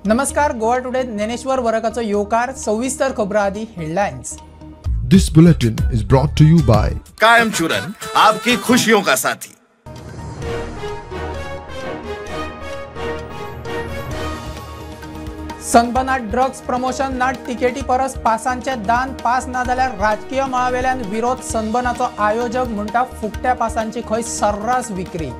नमस्कार, गोवा टुडे ज्ञानेश्वर वरकाचो येवकार. सविस्तर खबरां आदी headlines. This bulletin is brought to you by Kayam Churan, आपकी खुशियों का साथी. सनबर्नात ड्रग्स प्रमोशन ना तिकेटी परस पासांचे दान, पास ना जाल्यार राजकीय मळावेल्यान विरोध. सनबर्नाचो आयोजक म्हणटा फुकट्या पासांची खंय सर्रास विक्री.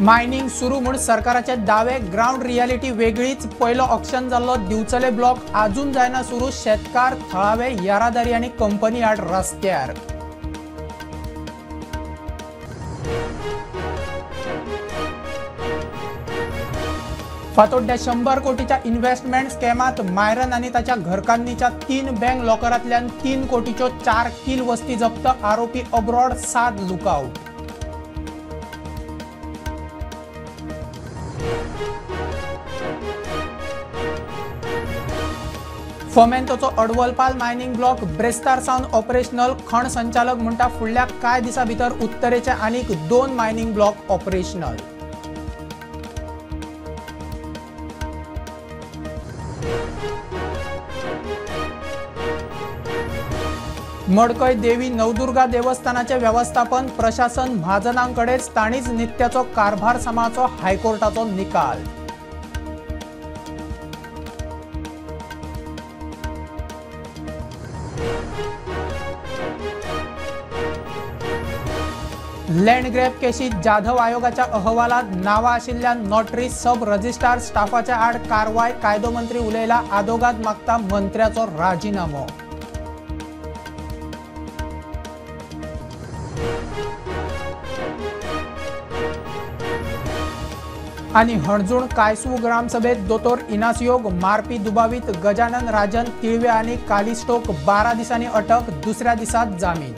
मायनिंग सुरू म्हूण सरकाराचे दावे, ग्रावंड रियालिटी वेगळीच. पयलो ऑक्शन जाल्लो दिवचले ब्लॉक आजून जायना सुरू. शेतकार, थळावे येरादारी आनी कंपनी आड रस्त्यार. फातोड्ड्या 100 कोटीच्या इन्व्हेस्टमेंट स्कॅमात मायरन आनी ताच्या घरकान्नीच्या 3 बँक लॉकरांतल्यान 3 कोटीच्यो 4 कील वस्ती जप्त. आरोपी अब्रॉड, 7 लुकआउट. फोमेंतोचो अडवलपाल मायनिंग ब्लॉक ब्रेस्तार सावन ऑपरेशनल. खण संचालक म्हणटा फुडल्या कांय दिसां भितर उत्तरेचे आनीक 2 मायनिंग ब्लॉक ऑपरेशनल. मडकय देवी नवदुर्गा देवस्थानाचे व्यवस्थापन प्रशासन म्हाजनांकडेच, तांणीच नित्याचो कारभार सांबाळचो, हायकोर्टाचो निकाल. लँड ग्रॅब केशीत जाधव आयोगाच्या अहवालात नांवां आशिल्ल्या नोटरी सब रजिस्ट्रार स्टाफाच्या आड कारवाय. कायदो मंत्री उलयला, आदोगाद मागता मंत्र्याचो राजिनामो. आनी हणजूण कायसू ग्रामसभेत दोतोर इनासियोग मारपी दुबावीत गजानन राजन तिळवे आनी कालिस्टोक 12 दिसांनी अटक, दुसऱ्या दिसात जामीन.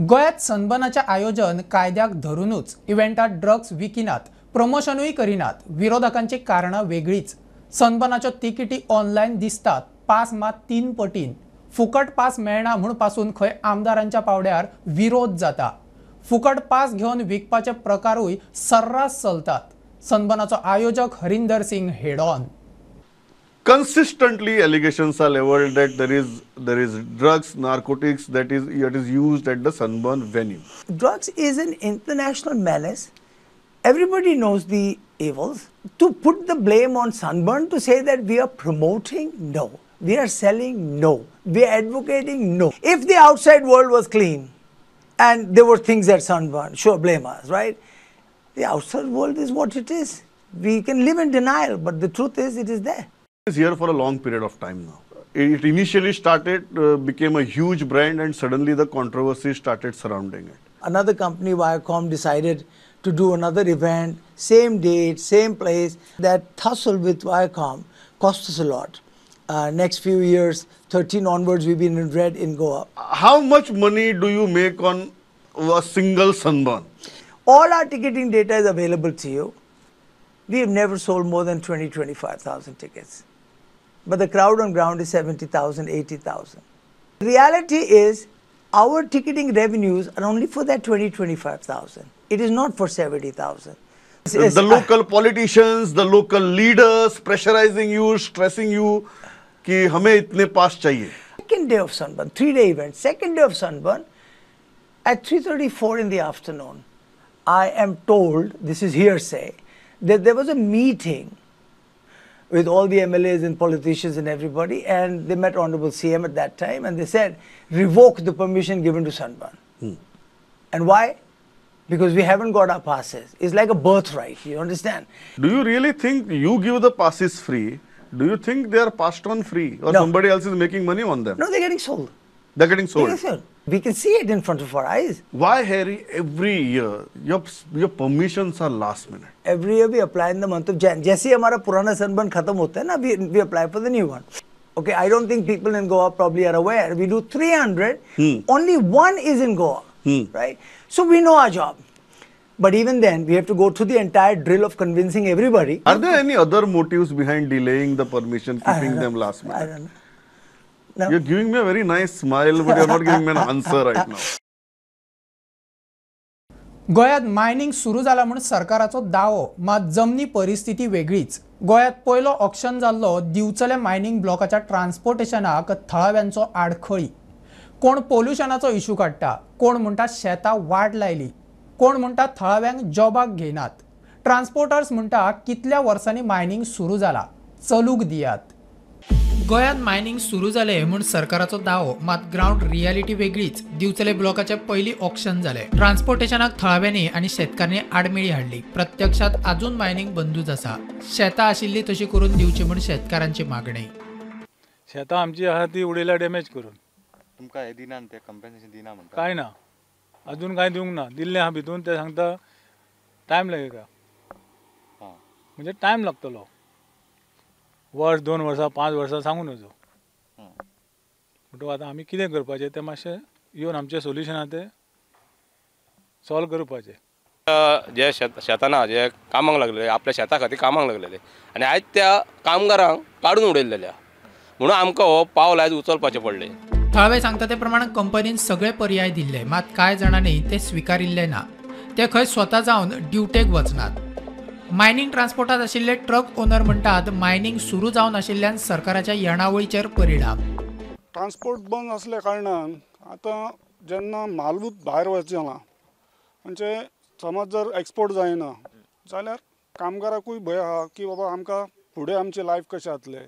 गोंयांत सनबर्नाचें आयोजन कायद्याक धरुनूच. इव्हेंटात ड्रग्स विकिनात, प्रमोशनूय करिनात. विरोधकांची कारणां वेगळीच. सनबर्नाच्यो तिकेटी ऑनलायन दिसतात, पास मात 3 पटीन. फुकट पास मेळना म्हूण पासून खंय आमदारांच्या पावड्यार विरोध जाता. फुकट पास घेवन विकपाचे प्रकारूय सर्रास चलतात. सनबर्नाचो आयोजक Harinder Singh head on. Consistently allegations are leveled that there is drugs, narcotics that is used at the Sunburn venue. Drugs is an international menace. Everybody knows the evils. To put the blame on Sunburn, to say that we are promoting, no. We are selling, no. We are advocating, no. If the outside world was clean and there were things at Sunburn, sure, blame us, right? The outside world is what it is. We can live in denial, but the truth is it is there. Is here for a long period of time now. It initially started, became a huge brand, and suddenly the controversy started surrounding it. Another company, Viacom, decided to do another event, same date, same place. That tussle with Viacom cost us a lot. Next few years, 13 onwards, we've been in red in Goa. How much money do you make on a single Sunburn? All our ticketing data is available to you. We have never sold more than 20, 25,000 tickets. But the crowd on ground is 70,000, 80,000. The reality is our ticketing revenues are only for that 20, 25,000. It is not for 70,000. The local politicians, the local leaders pressurizing you, stressing you, ki hame itne pass chahiye. Second day of Sunburn, 3-day event, second day of Sunburn, at 3:34 in the afternoon, I am told, this is hearsay, that there was a meeting with all the MLAs and politicians and everybody, and they met Honorable CM at that time, and they said, revoke the permission given to Sunburn. And why? Because we haven't got our passes. It's like a birthright, you understand? Do you really think you give the passes free? Do you think they are passed on free, or no, somebody else is making money on them? No, they're getting sold. They're getting sold. They're getting sold. We can see it in front of our eyes. Why, Harry, every year your permissions are last minute? Every year we apply in the month of Jan. जैसे ही हमारा पुराना sunburn खत्म होता है ना, we apply for the new one. Okay, I don't think people in Goa probably are aware. We do 300. Only one is in Goa, right? So we know our job. But even then, we have to go through the entire drill of convincing everybody. Are there any other motives behind delaying the permission, keeping them last minute? I don't know. No. You're giving me a very nice smile, but you're not giving me an answer right now. गोंयांत mining सुरू जाला म्हूण सरकाराचो दावो, मात जमनी परिस्थिती वेगळीच. गोंयांत पयलो ऑक्शन जाल्लो दिवचले मायनिंग ब्लॉकाच्या ट्रान्सपोर्टेशनाक थळाव्यांचो आडखळी. कोण पोल्युशनाचो इशू काडटा, कोण म्हणटा शेतां वाट लायली, कोण म्हणटा थळाव्यांक जॉबाक घेयनात. ट्रान्सपोर्टर्स म्हणटा कितल्या वर्सांनी मायनिंग सुरू जाला, चलूंक दियात. गोंयांत मायनिंग सुरू जालें म्हूण सरकाराचो दावो, मात ग्रावंड रियालिटी वेगळीच. दिवचले ब्लॉकाचें पयलीं ऑक्शन जालें. ट्रान्सपोर्टेशनाक थळाव्यांनी आनी शेतकारांनी आडमेळी हाडली. प्रत्यक्षांत अजून मायनिंग बंदूच आसा. शेतां आशिल्ली तशी करून दिवची म्हूण शेतकारांची मागणी. शेतां आमची आहा ती उडयल्या डॅमेज करून. तुमकां हें दिना ते कंपेन्सेशन दिना म्हणटा? कांय ना, अजून कांय दिवंक ना. दिल्लें आहा भितून, ते सांगता टायम लागता, म्हणजे टायम लागतलो, वर्स 2 वर्सां 5 वर्सां सांगू नजो. म्हणटकच आतां आमी कितें करपाचें तें मातशें येवन आमचें सोल्युशन आहा तें सॉल्व करपाचें. जे शेताना जे कामाक लागलेले, आपल्या शेता खातीर कामाक लागलेले आनी आयज त्या कामगारांक काडून उडयल्लेल्या, म्हणून आमकां हो पावल आयज उचलपाचें पडलें. थळावे सांगता ते प्रमाण कंपनीन सगळे पर्याय दिल्ले, मात कांय जाणांनी ते स्विकारिल्ले ना. ते खंय स्वता जावन ड्युटेक वचनात. मायनिंग ट्रान्सपोर्टांत आशिल्ले ट्रक ओनर म्हणटात मायनिंग सुरू जावन आशिल्ल्यान सरकाराच्या येणावळीचेर परिणाम. ट्रान्सपोर्ट बंद आसल्या कारणान आतां जेन्ना मालूच भायर वचना, म्हणजे समज जर एक्सपोर्ट जायना जाल्यार कामगाराकूय भंय आहा की बाबा आमकां फुडें आमचें लायफ कशें जातलें,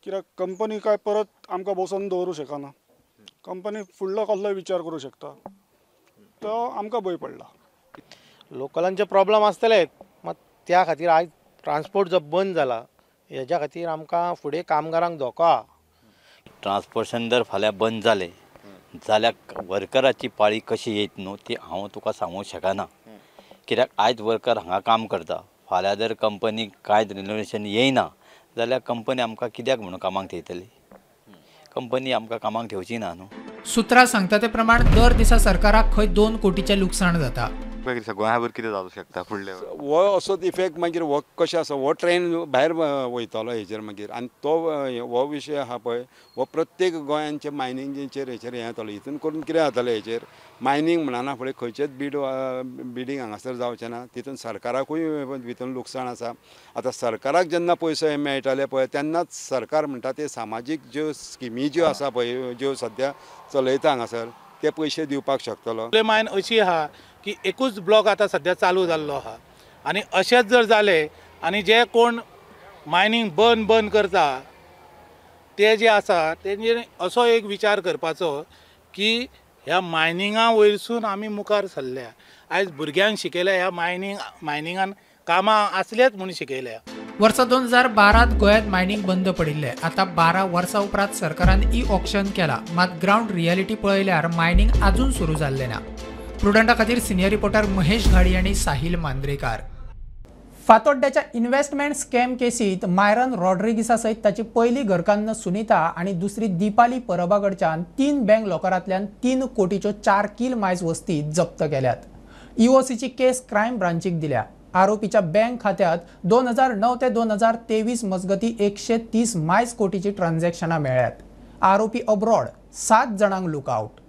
कित्याक कंपनी काय परत आमकां बसोवन दवरूं शकना, कंपनी फुडलो कसलोय विचार करूं शकता, तो आमकां भंय पडला. लोकलांचे प्रॉब्लम आसतले, मात त्या खातीर आयज ट्रान्सपोर्ट जो बंद जाला हेज्या खातीर आमकां फुडें कामगारांक धोको आहा. ट्रान्सपोर्टेशन जर फाल्यां बंद जालें जाल्यार वर्कराची पाळी कशी येत न्हू ती हांव तुका सांगूंक शकना, कित्याक आयज वर्कर हांगा काम करता, फाल्यां जर कंपनी कांय रिनोवेशन येयना जाल्यार कंपनी आमकां कित्याक म्हणून कामाक थेयतली? कंपनी आमकां कामाक ठेवची ना न्हू. सुत्रां सांगता ते प्रमाण दर दिसा सरकाराक खंय 2 कोटीचें लुकसाण जाता. गोंयाभर कितें जावंक शकता फुडले हो असोच इफेक्ट मागीर हो कशें आसा, हो ट्रेन भायर वयतलो हेजेर मागीर, आनी तो हो विशय आहा पळय हो प्रत्येक गोंयांचे मायनिंगेचेर हेचेर हें जातलो. हितून करून कितें जातलें हेचेर मायनींग म्हणना फुडें खंयचेच बिडींग हांगासर जावचें ना, तितून सरकाराकूय भितून लुकसाण आसा. आतां सरकाराक जेन्ना पयसो हे मेळटाले पळय तेन्नाच सरकार म्हणटा ते सामाजीक ज्यो स्किमी ज्यो आसा पळय ज्यो सद्या चलयता हांगासर ते पयशे दिवपाक शकतलो. मायन अशी आहा की एकूच ब्लॉक आतां सद्या चालू जाल्लो आहा आनी अशेंच जर जालें आनी जे कोण मायनींग बंद बंद करता ते जे आसा तेंचे असो एक विचार करपाचो की ह्या मायनिंगा वयरसून आमी मुखार सरल्या, आयज भुरग्यांक शिकयल्या, ह्या मायनिंगान कामां आसलेच म्हूण शिकयल्या. वर्सा 2012 गोंयांत मायनिंग बंद पडिल्लें. आतां 12 वर्सां उपरांत सरकारान ई ऑक्शन केला, मात ग्रावंड रियालिटी पळयल्यार मायनिंग अजून सुरू जाल्लें ना. प्रुडंटा खातीर सिनियर रिपोर्टर महेश घाडी आनी साहिल मांद्रेकार. फातोड्ड्याच्या इन्व्हेस्टमेंट स्कॅम केसीत मायरन रॉड्रिगीसा सयत ताची पयली घरकान्न सुनीता आनी दुसरी दीपाली परबा कडच्यान 3 बँक लॉकरांतल्यान 3 कोटीच्यो 4 कील मायज वस्ती जप्त केल्यात. ईओसीची केस क्रायम ब्रांचीक दिल्या. आरोपीच्या बँक खात्यात 2009 ते 2023 मजगती 130 मायज कोटीची ट्रान्झॅक्शनां मेळ्ळ्यात. आरोपी अब्रॉड, 7 जाणांक lookout.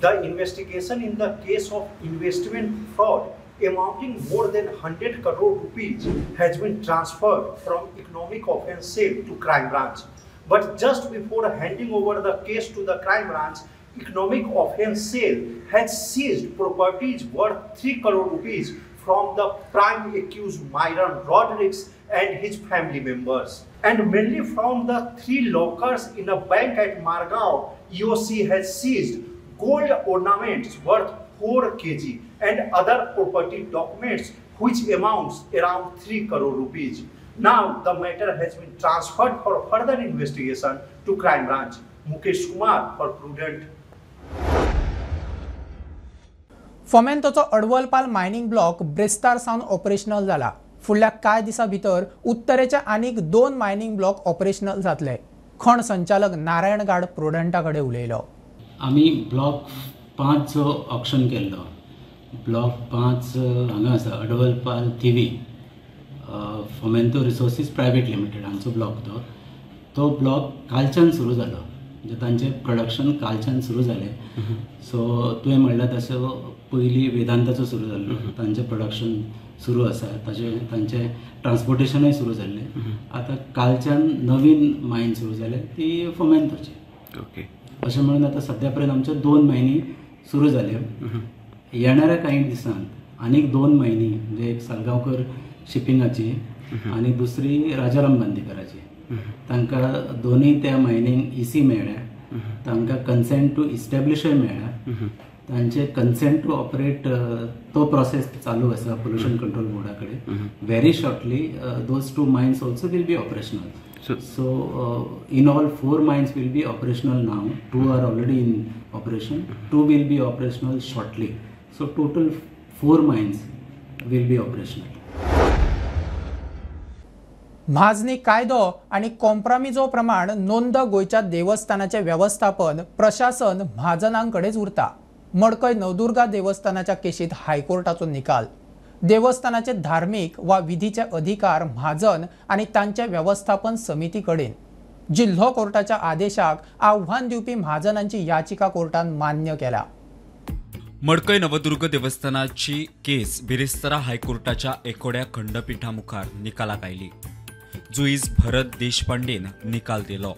The investigation in the case of investment fraud amounting more than 100 crore rupees has been transferred from Economic Offence Cell to Crime Branch. But just before handing over the case to the Crime Branch, Economic Offence Cell has seized properties worth 3 crore rupees from the prime accused Myron Rodrigues and his family members. And mainly from the 3 lockers in a bank at Margao, EOC has seized gold ornaments worth 4 kg and other property documents which amounts around 3 crore rupees. Now the matter has been transferred for further investigation to Crime Branch. Mukesh Kumar for Prudent. फोमेंतोचो Advalpal mining block ब्रेस्तार सावन operational जाला. फुडल्या कांय दिसां भितर उत्तरेचे आनीक 2 mining block operational जातले. खण संचालक नारायण गाड प्रुडंटा कडेन उलयलो. आमी ब्लॉक 5 जो ऑक्शन केल्लो ब्लॉक 5 हांगा आसा, Advalpal Thivim, Fomento resources private limited हांचो ब्लॉक. तो ब्लॉक कालच्यान सुरू जालो, म्हणजे तांचें प्रोडक्शन कालच्यान सुरू जालें. सो तुवें म्हणलां तशें पयलीं वेदांताचो सुरू जाल्लो, तांचें प्रोडक्शन सुरू आसा, ताचें तांचें ट्रान्सपोर्टेशनूय सुरू जाल्लें. आतां कालच्यान नवीन मायन सुरू जाल्या ती फोमेंतोची. ओके, अशें म्हणून आतां सद्या पर्यंत आमच्यो 2 मायनी सुरू जाल्यो. येणाऱ्या कांय दिसांत आनीक 2 मायनी, म्हणजे एक सालगांवकर शिपिंगाची आनी दुसरी राजाराम बांदेकराची, तांकां दोनूय त्या मायनींक इसी मेळ्ळ्या, तांकां कन्सेंट टू इस्टॅब्लिशय मेळ्ळ्या, तांचे कन्सेंट टू ऑपरेट तो प्रोसेस चालू आसा पोल्युशन कंट्रोल बोर्डा कडेन. Very shortly those 2 mines also will be operational. So in all 4 mines will be operational now. 2 are already in operation, 2 will be operational shortly. So total 4 mines will be operational. म्हाजनी कायदो आनी कॉम्प्रामिजो प्रमाण नोंद गोंयच्या देवस्थानाचें वेवस्थापन प्रशासन म्हाजनांकडेच उरता. मडकय नवदुर्गा देवस्थानाच्या केशींत हायकोर्टाचो निकाल. देवस्थानाचे धार्मीक वा विधीचे अधिकार म्हाजन आनी तांचे वेवस्थापन समिती कडेन. जिल्हो कोर्टाच्या आदेशाक आव्हान दिवपी म्हाजनांची याचिका कोर्टान मान्य केल्या. मडकय नवदुर्ग देवस्थानाची केस बिरेस्तारा हायकोर्टाच्या एकोड्या खंडपीठा मुखार निकालाक आयली. जुईज भरत देशपांडेन निकाल दिलो.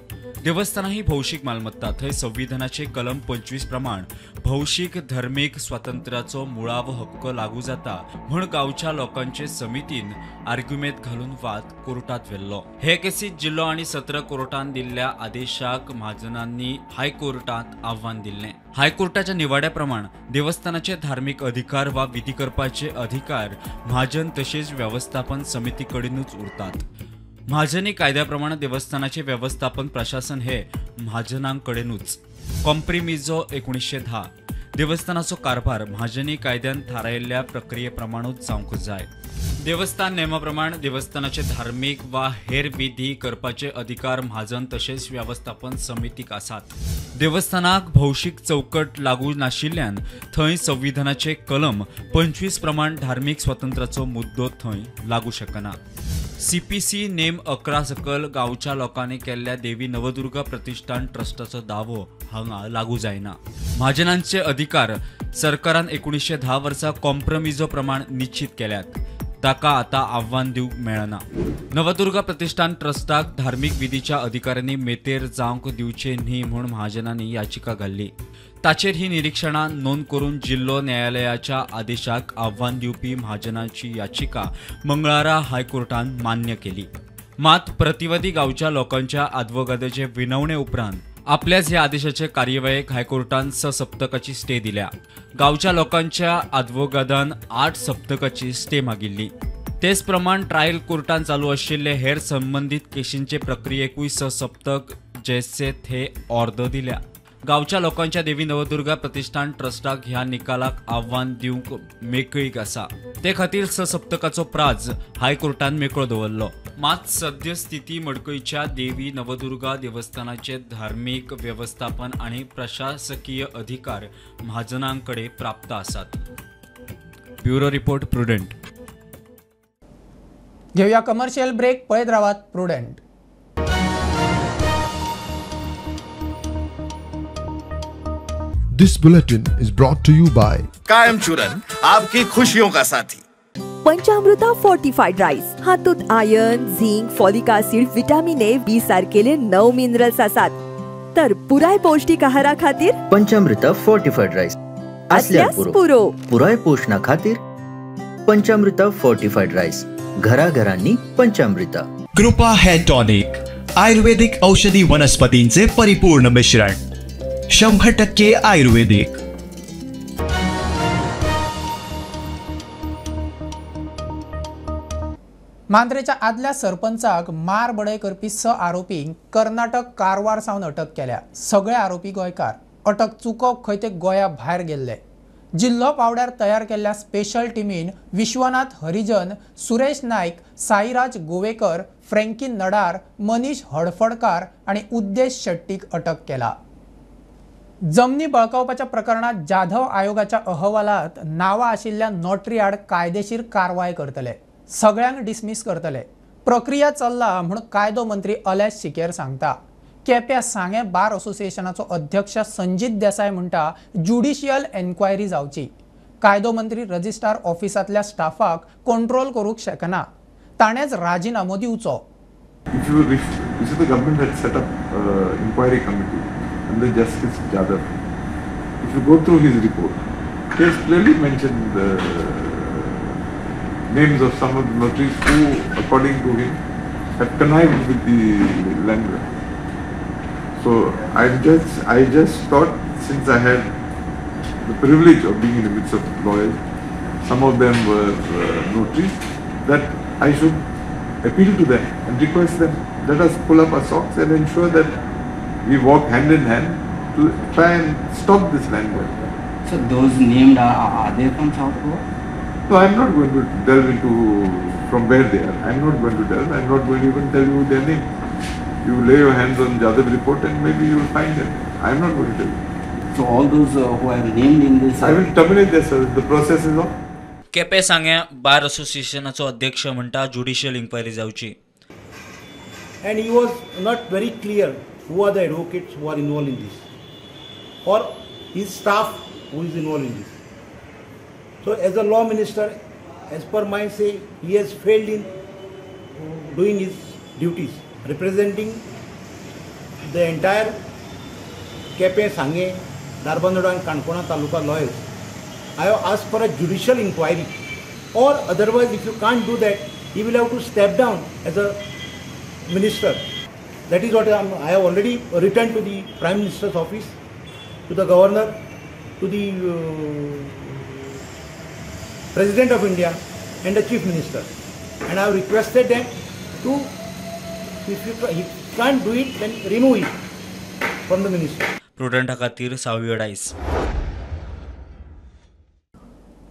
देवस्थाना ही भौशीक मालमत्ता, थंय संविधानाचे कलम 25 प्रमाण भौशीक धर्मीक स्वातंत्र्याचो मुळावो हक्क लागू जाता म्हूण गांवच्या लोकांचे समितीन आर्ग्युमेंत घालून वाद कोर्टात व्हेल्लो. हे केसीत जिल्लो आनी सत्र कोर्टान दिल्ल्या आदेशाक म्हाजनांनी हायकोर्टात आव्हान दिल्लें. हायकोर्टाच्या निवाड्या प्रमाण देवस्थानाचे धार्मीक अधिकार वा विधी करपाचे अधिकार म्हाजन तशेंच वेवस्थापन समिती कडेनूच उरतात. म्हाजनी कायद्याप्रमाणे देवस्थानाचे व्यवस्थापन प्रशासन हे म्हाजनांकडेनूच. कॉम्प्रिमिजो 1910 देवस्थानाचो कारभार म्हाजनी कायद्यान थारायिल्ल्या प्रक्रियेप्रमाणूच जावंक जाय. देवस्थान नेमाप्रमाण देवस्थानाचे धार्मीक वा हेर विधी करपाचे अधिकार म्हाजन तशेंच वेवस्थापन समितीक आसात. देवस्थानाक भौशीक चौकट लागू नाशिल्ल्यान थंय संविधानाचे कलम 25 प्रमाण धार्मीक स्वातंत्र्याचो मुद्दो थंय लागू शकना. सीपीसी नेम 11 सकल गांवच्या लोकांनी केल्ल्या देवी नवदुर्गा प्रतिष्ठान ट्रस्टाचो दावो हांगा लागू जायना. म्हाजनांचे अधिकार सरकारान 1910 वर्सा कॉम्प्रोमिजो प्रमाण निश्चित केल्यात, ताका आतां आव्हान दिवंक मेळना. नवदुर्गा प्रतिष्ठान ट्रस्टाक धार्मीक विधीच्या अधिकाऱ्यांनी मेतेर जावंक दिवचे न्ही म्हूण म्हाजनांनी याचिका घाल्ली. ताचेर ही निरीक्षणां नोंद करून जिल्लो न्यायालयाच्या आदेशाक आव्हान दिवपी म्हाजनांची याचिका मंगळारा हायकोर्टान मान्य केली. मात प्रतिवादी गांवच्या लोकांच्या आदवोगादाचे विनवणे उपरांत आपल्याच ह्या आदेशाचे कार्यवाहीक हायकोर्टान 6 सप्तकाची स्टे दिल्या. गांवच्या लोकांच्या आदवोगादान 8 सप्तकाची स्टे मागिल्ली. तेच प्रमाण ट्रायल कोर्टान चालू आशिल्ले हेर संबंदीत केशींचे प्रक्रियेकूय 6 सप्तक जैसे थे ऑर्द दिल्या. गांवच्या लोकांच्या देवी नवदुर्गा प्रतिष्ठान ट्रस्टाक ह्या निकालाक आव्हान दिवंक मेकळीक आसा. ते खातीर 6 सप्तकाचो प्राज हायकोर्टान मेकळो दवरलो. मात सद्य स्थिती मडकयच्या देवी नवदुर्गा देवस्थानाचे धार्मीक वेवस्थापन आनी प्रशासकीय अधिकार म्हाजनांकडे प्राप्त आसात. Bureau report, Prudent. घेऊया कमर्शियल ब्रेक. पळयत रावात Prudent. This bulletin is brought to you by Kayam Churan, आपकी खुशियों का साथी. पंचामृता फोर्टिफाईड राईस हातूंत iron, zinc, folic acid, vitamin A, B सारकेले 9 minerals आसात. तर पुराय पौष्टिक आहारा खातीर पंचामृता फोर्टिफाईड राईस असल्यार पुरो. पुराय पोषणा खातीर पंचामृता फोर्टिफाईड राईस, घराघरांनी पंचामृता. कृपा हेअर टॉनिक, आयुर्वेदिक औषधी वनस्पतींचे परिपूर्ण मिश्रण, 100% आयुर्वेदिक. मांद्रेच्या आदल्या सरपंचाक मार बडय करपी 6 आरोपींक कर्नाटक कारवार सावन अटक केल्या. सगळे आरोपी गोंयकार. अटक चुकोवप खंय ते गोंया भायर गेल्ले. जिल्हो पावड्यार तयार केल्ल्या स्पेशल टिमीन विश्वनाथ हरिजन, सुरेश नायक, साईराज गोवेकर, फ्रँकी नडार, मनीष हडफडकार आनी उद्देश शेट्टीक अटक केला. जमनी बळकावपाच्या प्रकरणात जाधव आयोगाच्या अहवालात नांवां आशिल्ल्या नोटरी आड कायदेशीर कारवाय करतले, सगळ्यांक डिसमीस करतले. प्रक्रिया चल्ला म्हूण कायदो मंत्री अलेस सिकेर सांगता. केप्या सांगें बार असोसिएशनाचो अध्यक्ष संजीत देसाय म्हणटा ज्युडिशियल एन्क्वायरी जावची. कायदो मंत्री रजिस्ट्रार ऑफिसांतल्या स्टाफाक कंट्रोल करूंक शकना, ताणेंच राजिनामो दिवचो. If you see, the government had set up inquiry committee under Justice Jadhav. If you go through his report, he has clearly mentioned the names of some of the notaries who, according to him, have connived with the land grab. So I just thought, since I had the privilege of being in the midst of lawyers, some of them were notaries, that I should appeal to them and request them, let us pull up our socks and ensure that we walk hand in hand to try and stop this land grab. So those named are they from South Goa? No, I am not going to delve into from where they are. I am not going to delve. I am not going to even tell you their name. You lay your hands on Jadhav report and maybe you will find them. I am not going to tell you. So all those who are named in this... I will terminate their service. The process is on. Quepem सांग्या bar असोसिएशनाचो अध्यक्ष म्हणटा judicial enquiry जावची. And he was not very clear who are the advocates who are involved in this or his staff who is involved in this. So as a law minister, as per my say, he has failed in doing his duties, representing the entire Quepem, Sanguem, Dharbandora and Canacona Taluka lawyers. I have asked for a judicial inquiry, or otherwise if you can't do that, he will have to step down as a minister. That is what I have already written to the Prime Minister's office, to the Governor, to the President of India and the Chief Minister. And I have requested them to, if you can't do it, then remove it from the minister. प्रुडंटा खातीर सावयो डायस.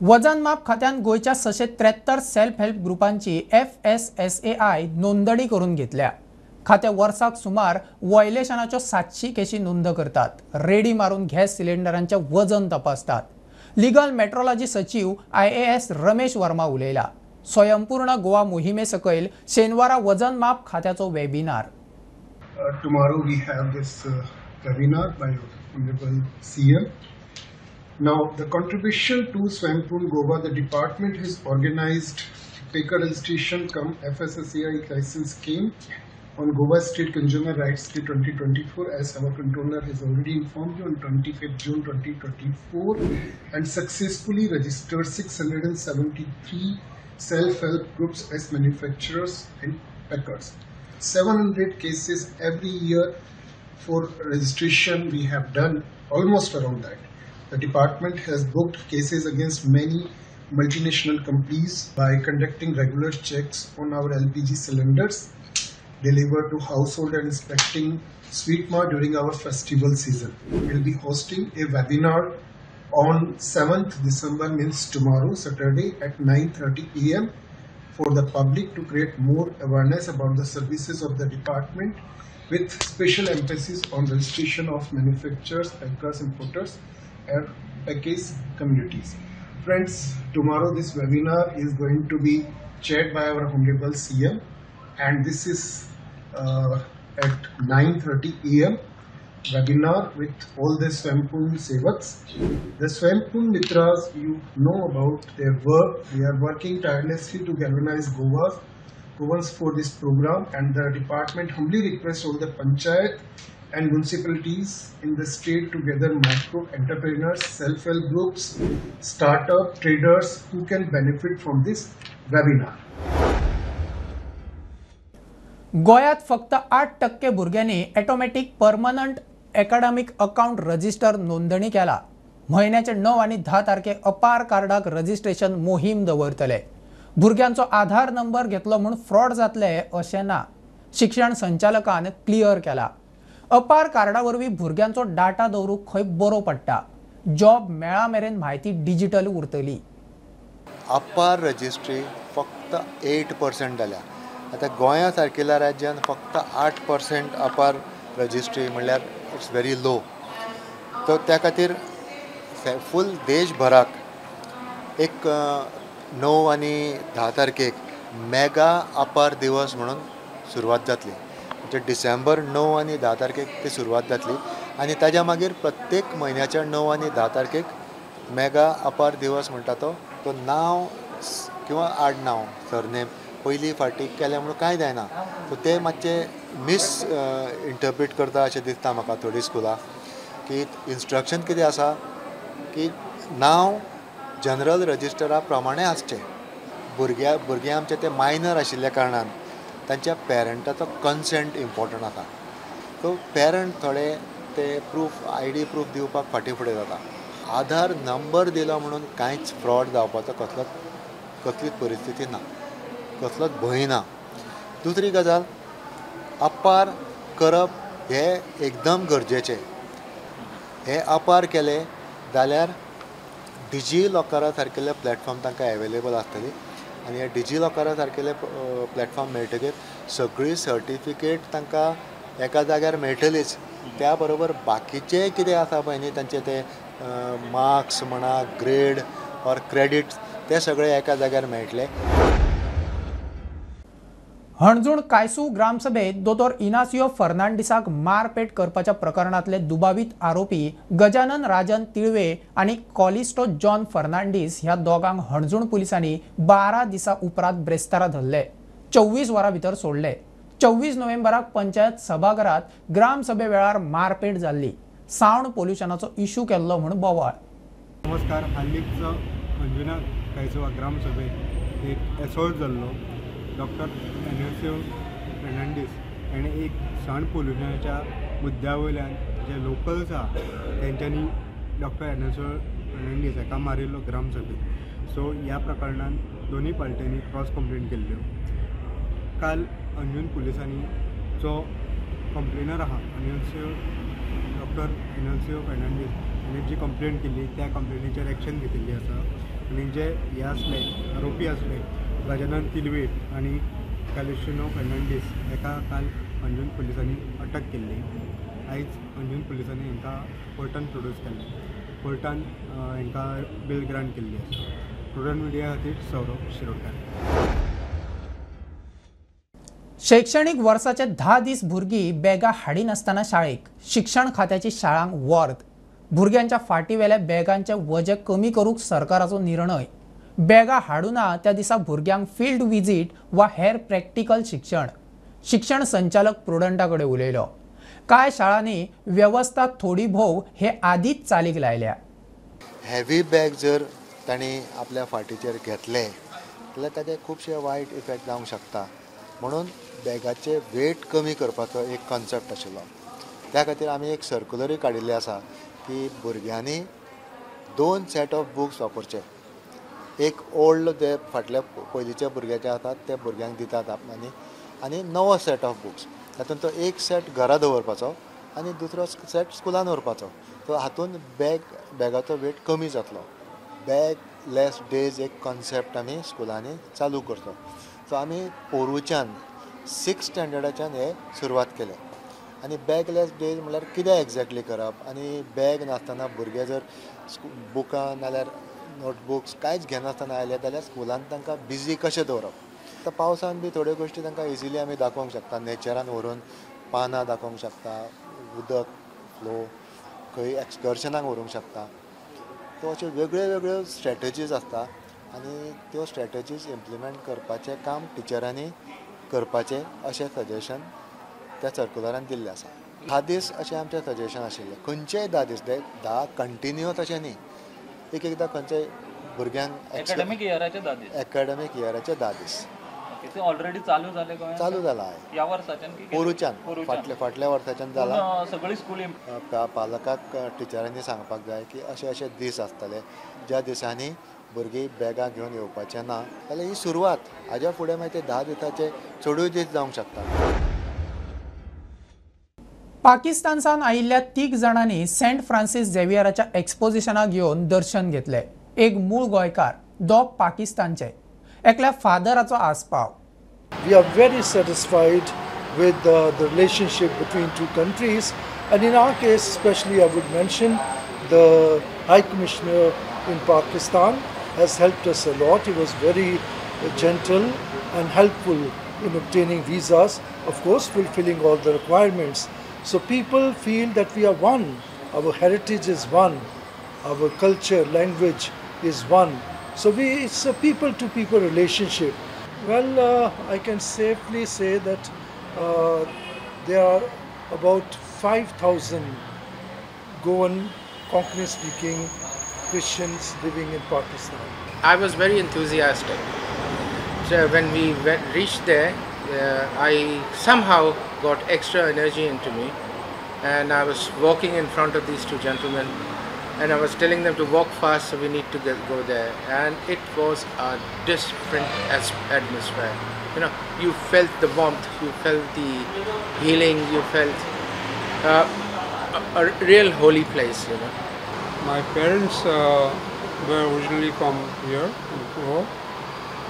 वजन माप खात्यान गोंयच्या 673 self help ग्रुपांची FSSAI नोंदणी करून घेतल्या. खात्या वर्साक सुमार वॉयलेशनाच्यो 700 केशी नोंद करतात. रेडी मारून गॅस सिलिंडरांचे वजन तपासतात. लिगल मेट्रोलॉजी सचिव IAS Ramesh Verma उलयला. स्वयंपूर्ण गोवा मोहिमे सकयल शेनवारा वजन माप खात्याचो webinar. Tomorrow we have this webinar by Honorable CM. Now, the contribution to Swayampurn Goa, the department has organized packer registration cum FSSAI license scheme on Goa State Consumer Rights Day 2024, as our controller has already informed you, on 25th June 2024, and successfully registered 673 self-help groups as manufacturers and packers. 700 cases every year for registration we have done, almost around that. The department has booked cases against many multinational companies by conducting regular checks on our LPG cylinders delivered to household and inspecting Sweetmart during our festival season. We'll be hosting a webinar on 7th December, means tomorrow, Saturday at 9:30 a.m. for the public to create more awareness about the services of the department, with special emphasis on registration of manufacturers, packers, importers and package communities. Friends, tomorrow this webinar is going to be chaired by our Honorable CM, and this is at 9:30 a.m. webinar with all the Swayampurn Sevaks. The Swayampurn Mitras, you know about their work. They are working tirelessly to galvanize Goans for this program, and the department humbly requests all the panchayat and municipalities in the state to gather micro entrepreneurs, self-help groups, startup traders who can benefit from this webinar. गोव्यात फक्त 8% भुरग्यांनी automatic permanent academic account register नोंदणी केला. म्हयन्याचे 9 आनी 10 तारखे अपार कार्डाक registration मोहीम दवरतले. भुरग्यांचो आधार नंबर घेतलो म्हूण फ्रॉड जातले अशें ना, शिक्षण संचालकान क्लियर केला. अपार कार्डा वरवीं भुरग्यांचो डाटा दवरूंक खंय बरो पडटा. जॉब मेळा मेरेन म्हायती डिजिटल उरतली. अपार रजिस्ट्री फक्त 8% जाल्या. आतां गोंया सारकेल्या राज्यान फक्त 8% अपार रजिस्ट्री म्हणल्यार it's very low. सो त्या खातीर फूल देशभराक एक 9 आनी 10 तारखेक मेगा आपार दिवस म्हणून सुरवात जातली. म्हणजे डिसेंबर 9 आनी 10 तारखेक ती सुरवात जातली आनी ताज्या मागीर प्रत्येक म्हयन्याच्या 9 आनी 10 तारखेक मेगा आपार दिवस म्हणटा तो तो नांव किंवा आडनांव सरनेम पयली फाटी केल्या म्हणून कांय जायना. सो ते मातशे मिस इंटरप्रीट करता अशें दिसता म्हाका थोडीं स्कुलां की इन्स्ट्रक्शन कितें आसा की नांव जनरल रजिस्टरा प्रमाणे आसचें. भुरगीं आमचे ते मायनर आशिल्ल्या कारणान तांच्या पेरंटाचो कन्सेंट इम्पॉर्टंट आसा. सो पेरंट थोडे ते प्रूफ I D proof दिवपाक फाटीं फुडें जाता. आधार नंबर दिलो म्हणून कांयच फ्रॉड जावपाचो कसलोच कसलीच परिस्थिती ना, कसलोच भंय ना. दुसरी गजाल, अपार करप हें एकदम गरजेचें. हें अपार केलें जाल्यार डिजी लॉकरा सारकेले प्लॅटफॉर्म तांकां एवेलेबल आसतली आनी ह्या डिजी लॉकरा सारकेले प्लॅटफॉर्म मेळटकीर सगळी सर्टिफिकेट तांकां एका जाग्यार मेळटलीच. त्या बरोबर बाकीचें कितें आसा पळय न्ही तांचे ते मार्क्स म्हणा, ग्रेड ऑर क्रेडिट्स, ते सगळे एका जाग्यार मेळटले. हणजूण कायसू ग्रामसभेत दोतोर इनासियो फर्नांडीसाक मारपेट करपाच्या प्रकरणांतले दुबावीत आरोपी गजानन राजन तिळवे आनी कॉलिस्टो जॉन फर्नांडीस ह्या दोगांक हणजूण पुलिसांनी 12 दिसां उपरांत ब्रेस्तारा धरले. 24 वरां भितर सोडले. 24 नोव्हेंबराक पंचायत सभाघरांत ग्रामसभे वेळार मारपेट जाल्ली. सावंड पोल्युशनाचो इशू केल्लो म्हूण बोवाळ. नमस्कार. हालींच अंजुना कायसुवा ग्रामसभेत एक एसॉल्ट जाल्लो. डॉक्टर एनोसियो फेर्नांडीस हाणें एक सावंड पोल्युशनाच्या मुद्द्या वयल्यान जे लोकल्स आहा तेंच्यांनी डॉक्टर एनोसियो फेर्नांडीस हाका मारिल्लो ग्रामसभेत. सो ह्या प्रकरणान दोनूय पार्ट्यांनी क्रॉस कंप्लेन केल्ल्यो. काल अंजून पुलिसांनी जो कंप्लेनर आहा एनोसियो डॉक्टर एनोसियो फेर्नांडीस हाणें जी कंप्लेन केल्ली त्या कंप्लेनीचेर एक्शन घेतिल्ली आसा आनी जे हे आसले आरोपी आसले गजानन तिलवे आनी कॅलिशिनो फेर्नांडीस हाका काल अंजून पुलिसांनी अटक केल्ली. आयज अंजून पुलिसांनी हांकां कोर्टान प्रोड्यूस केल्ले. कोर्टान हांकां बेल ग्रांट केल्ली आसा. प्रुडंट मिडिया खातीर सौरभ शिरोडकर. शैक्षणिक वर्साचे 10 दीस भुरगीं बॅगां हाडिनासतना शाळेक. शिक्षण खात्याची शाळांक वर्द. भुरग्यांच्या फाटीवेल्या बॅगांचें वजें कमी करूंक सरकाराचो निर्णय. बॅगां हाडुना त्या दिसा भुरग्यांक फिल्ड विजीट वा हेर प्रॅक्टिकल शिक्षण. शिक्षण संचालक प्रुडंटा कडेन उलयलो. कांय शाळांनी वेवस्था थोडी भोव हे आदींच चालीक लायल्या. हेवी बॅग जर तांणी आपल्या फाटीचेर घेतले जाल्यार ताचे खुबशे वायट इफेक्ट जावंक शकता. म्हणून बॅगाचे वेट कमी करपाचो एक कॉन्सेप्ट आशिल्लो. त्या खातीर आमी एक सर्कुलरूय काडिल्लें आसा की भुरग्यांनी 2 सेट ऑफ बुक्स वापरचे. एक ओल्ड जे फाटल्या पयलींच्या भुरग्याचे आसात ते भुरग्यांक दितात आनी आनी नवो सेट ऑफ बुक्स, तातूंत तो एक सेट घरा दवरपाचो आनी दुसरो सेट स्कुलान व्हरपाचो. सो हातूंत बॅगाचो वेट कमी जातलो. बॅग लेस डेज एक कॉन्सेप्ट आमी स्कुलांनी चालू करचो. सो आमी पोरूच्यान 6 स्टँडर्डाच्यान हे सुरवात केले. आनी बॅग लेस डेज म्हणल्यार कितें एग्जॅक्टली करप आनी बॅग नासतना भुरगे जर बुकां नाल्यार नोटबुक्स कांयच घेनासतना आयले जाल्यार स्कुलान तांकां बिजी कशें दवरप. आतां पावसान बी थोड्यो गोश्टी तांकां इजिली आमी दाखोवंक शकता. नेचरान व्हरून पानां दाखोवंक शकता, उदक फ्लो, खंय एक्सकर्शनाक व्हरूंक शकता. सो अश्यो वेगळ्यो वेगळ्यो स्ट्रेटजीज आसता आनी त्यो स्ट्रेटजीज इम्प्लिमेंट करपाचें काम टिचरांनी करपाचें अशें सजेशन त्या सर्कुलरान दिल्लें आसा. 10 दीस अशें आमचें सजेशन आशिल्लें. खंयचेय 10 दीस, ते 10 कंटिन्यूअस अशें न्ही, एक एकदां खंयच्याय भुरग्यांक एकाडेमीक इयराचे 10 दीस, एकाडेमीक इयराचे 10 दीस ऑलरेडी चालू जाले. चालू जाला ह्या वर्साच्यान, पोरूच्यान, फाटल्या वर्साच्यान जाला. सगळी स्कूल पालकाक टिचरांनी सांगपाक जाय की अशे अशे दीस आसतले ज्या दिसांनी भुरगीं बॅगां घेवन येवपाचें ना. जाल्यार ही सुरवात, हाज्या फुडें मागीर ते 10 दिसाचे चडूय दीस जावंक शकता. पाकिस्तानसान आयिल्ल्या 3 जाणांनी सेंट फ्रांसीस झेवियराच्या एक्सपोजिशनाक येवन दर्शन घेतले. एक मूळ गोंयकार, 2 पाकिस्तानचे, एकल्या फादराचो आस्पाव. We are very satisfied with the relationship between two countries And in our case especially, I would mention the High Commissioner in Pakistan has helped us a lot. He was very gentle and helpful in obtaining visas, of course fulfilling all the requirements. So people feel that we are one, our heritage is one, our culture, language is one. So it's a people-to-people relationship. Well, I can safely say that there are about 5,000 Goan Konkani-speaking Christians living in Pakistan. I was very enthusiastic. So when we reached there, I somehow got extra energy into me, and I was walking in front of these two gentlemen, and I was telling them to walk fast, so we need to go there. And it was a different atmosphere. You know, you felt the warmth, you felt the healing, you felt a real holy place, you know. My parents were originally from here, in Goa.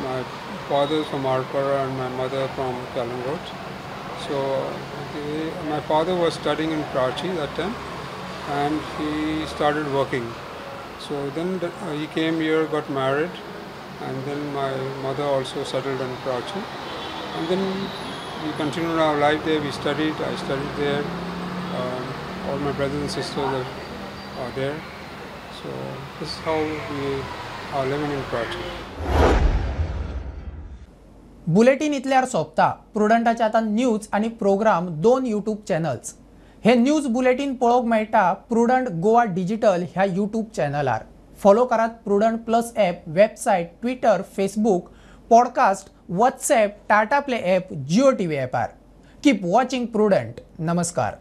My father is from Arpara and my mother from Kalangot. So my father was studying in Karachi that time, and he started working. So then he came here, got married, and then my mother also settled in Karachi. And then we continued our life there. We studied, I studied there. All my brothers and sisters are there. So this is how we are living in Karachi. Bulletin इतल्यार सोंपता. प्रुडंटाचे आतां news आनी programme दोन YouTube channels. हे news bulletin पळोवंक मेळटा prudent Goa digital ह्या YouTube चॅनलार. Follow करात Prudent plus app, website, Twitter, Facebook, podcast, WhatsApp, Tata Play app, Jio TV ॲपार. Keep watching prudent. नमस्कार.